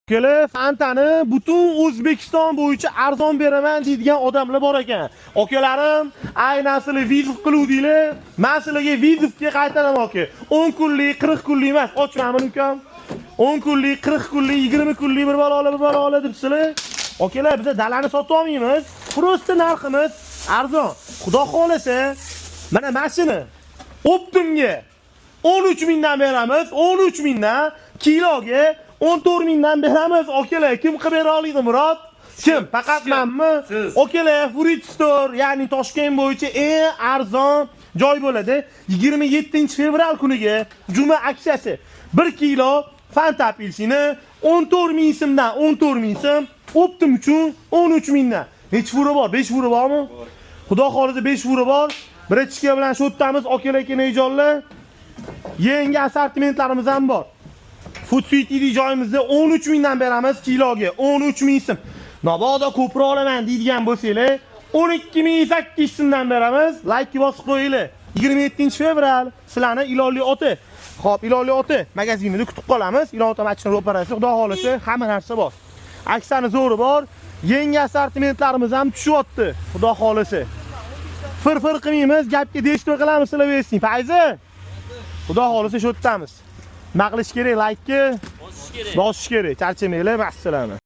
Kelib Fantani butun O'zbekiston bo'yicha arzon beraman deydigan odamlar bor ekan. Akalarim, aynan sizlar вызов qiluvdinglar. Men sizlarga вызов ga qaytaraman, aka. 10 kunlik, 40 kunlik emas, ochmamin, ukam. 10 kunlik, 40 kunlik, 20 kunlik bir balola, bir balola debsizlar. Akalar, biz dalani sotib olmaymiz. Просто narximiz arzon. Xudo xolasa, mana mashini оптом ga 13 mingdan beramiz, 13 mingdan, kiloga 14 mingdan beramiz. Akalar, kim qilib bera oladi, Murod? Kim? Faqat manmi? Siz. Akalar, Fruit Store, ya'ni Toshkent bo'yicha eng arzon joy bo'ladi. 27-fevral kuniga juma aksiyasi. 1 kilo Fanta apelsini 14 ming so'mdan, 14 ming so'm, оптом uchun 13 mingdan. Nechi фура bor? 5 фура bormi? Xudo xolisa, 5 фура bor. Братишка bilan shu yerdamiz, akalar, kenajonlar. Yangi assortimentlarimiz ham bor. Food City joyimizda 13 mingdan beramiz kiloga, 13 ming so'm. Mabodo ko'proq olaman deydigan bo'lsanglar, 12 800 so'mdan beramiz. Like bosib qo'yinglar. 27-fevral sizlarni Ilonli oti. Xo'p, Ilonli oti magazinida kutib qolamiz. Ilon ota machina ro'parasi, xudo xolisa, hamma narsa bor. Aksiyani zo'ri bor. Yangi assortimentlarimiz ham tushyapti, xudo xolisa. Fir fir qilmaymiz, gapga действие qilamiz, sizlar bersin. Fayzi. Xudo xolisa, shu yerdamiz. Nima qilish kerak? Laykni Bosish kerak. Bosish kerak. Charchamanglar, vassalom.